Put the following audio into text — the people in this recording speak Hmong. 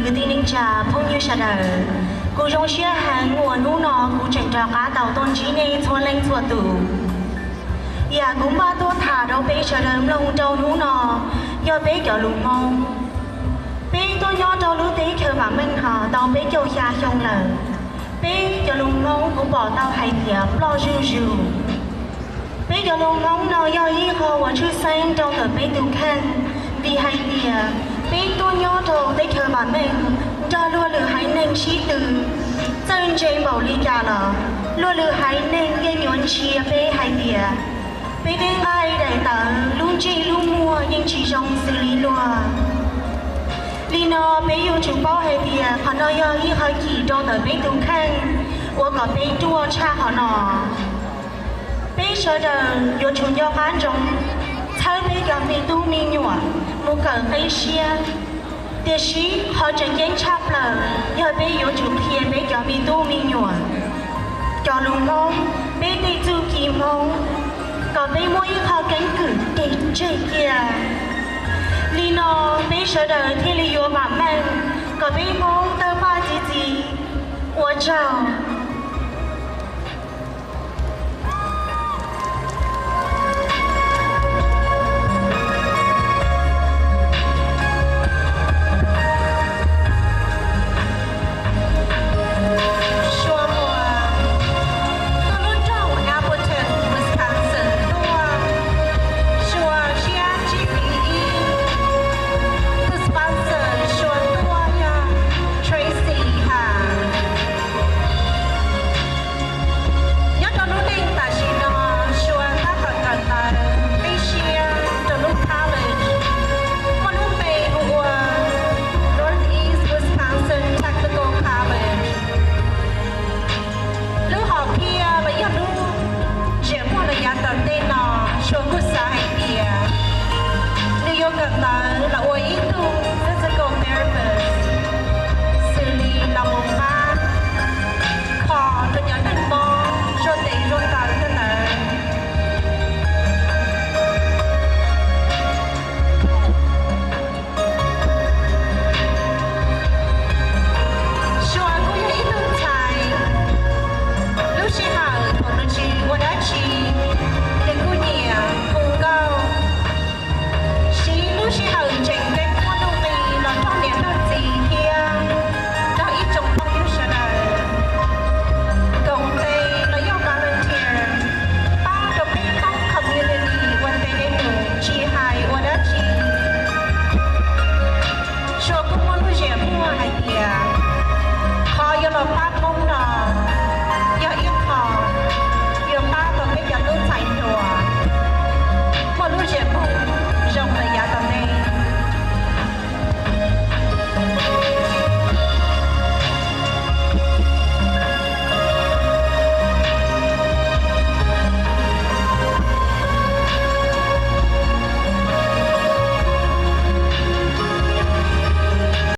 Kwv tij neej tsa phooj ywg sawv daws, kuv zoo siab heev uas hnub no kuv tseem rov qab tau tuaj ntsib nej txhua leej txhua tus. Yam kuv npaj tuaj tham rau peb sawv daws mloog rau hnub no yog peb cov lus Hmoob. Peb tuaj nyob rau lub teb chaws vam meej no tau peb caug xya xyoo lawm. Peb cov lus Hmoob kuv pom tau hais tias ploj zuj zus. Peb cov lus Hmoob no yog ib qho uas tshwj xeeb rau ntawm peb tus kheej, vim hais tias peb tuaj nyob rau teb chaws vam meej nrog luag lwm haiv neeg sib tw. Txawj ntse npaum li cas los luag lwm haiv neeg yeej yuav ntsia peb hais tias peb tej nqaij daim tawv lub ntsej lub muag yeej tsis zoo xws li luag. Li no peb yuav tsum paub hais tias qhov no yog ib qho cim rau ntawm peb tus kheej uas kom peb ruaj tshaj qhov no. Peb sawv daws yuav tsum nco qab ntsoov txhawb peb cov me tub me nyuam mus kawm qib siab. Tiam sis qhov tseem ceeb tshaj plaws yog peb yuav tsum qhia peb cov me tub me nyuam cov lus Hmoob, peb tej txuj ci Hmoob, kom peb muaj ib qho keeb kwm kev tseg cia. Li no peb sawv daws thiaj li yuav vam meej kom peb Hmoob tawg paj txi txiv,